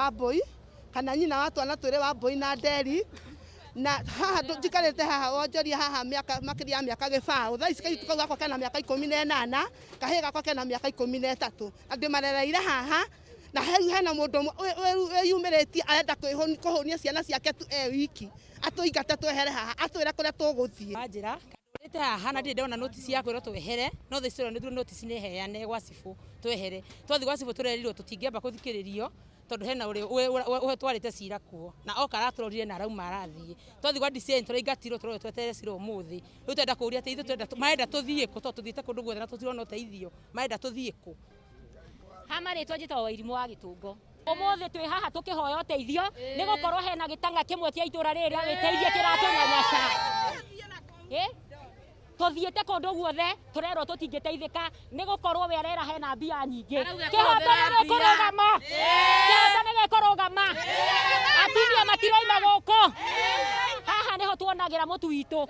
Wambũi kana nyina wa twana twĩrĩ Wambũi na Nderi na haha njikarĩte haha wonjoria haha mĩaka makĩria ya mĩaka gĩbaũ. Thaa ici kairĩtu kau gakwa kena mĩaka 18, kahĩĩ gakwa kena mĩaka 13 na ndĩmarereire haha na rĩu hena mũndũ ũmwe wĩyumĩrĩtie arenda kũhũnia ciana ciake tu e wiki, atũingate twehere haha, atwĩre kũrĩa tũgũthiĩ. Wanjĩra ndũrĩte haha na ndirĩ ndona notice ya kwĩrwo twehere no thaa ici tũrona notice nĩ heane gwa cibũ twehere. Twathiĩ gwa cibũ tũrerirwo tũtingĩamba kũthikĩrĩrio tondũ hena ũrĩa ũtwarĩte cira kuo na oka aratũrorire na arauma arathiĩ. Twathiĩ gwa DCI tũraingatirwo tũrerwo tweterere cira ũmũthĩ. Rĩu tũrenda kũria atĩ ithuĩ tũrenda marenda tũthiĩ kũ tondũ tũthiĩte kũndũ guothe na tũtirona ũteithio, marenda tũthiĩ kũ? Ha marĩtwa njĩtagwo Wairimũ wa Gĩtũngo. Ũmũthĩ twĩ haha tũkĩhoya ũteithio nĩ gũkorwo hena gĩtang'a kĩmwe kĩa itũra rĩrĩ rĩa wĩteithie kĩratũnyanyaca. Tũthiĩte kũndũ guothe tũrerwo tũtingĩteithĩka nĩ gũkorwo we arera hena mbia nyingĩ. Kĩhoto nĩ gĩkũrũgama, kĩhoto nĩ gĩkũrũgama. Atumia matiroima gũkũ. Haha nĩho tuonagĩra mũtu witũ.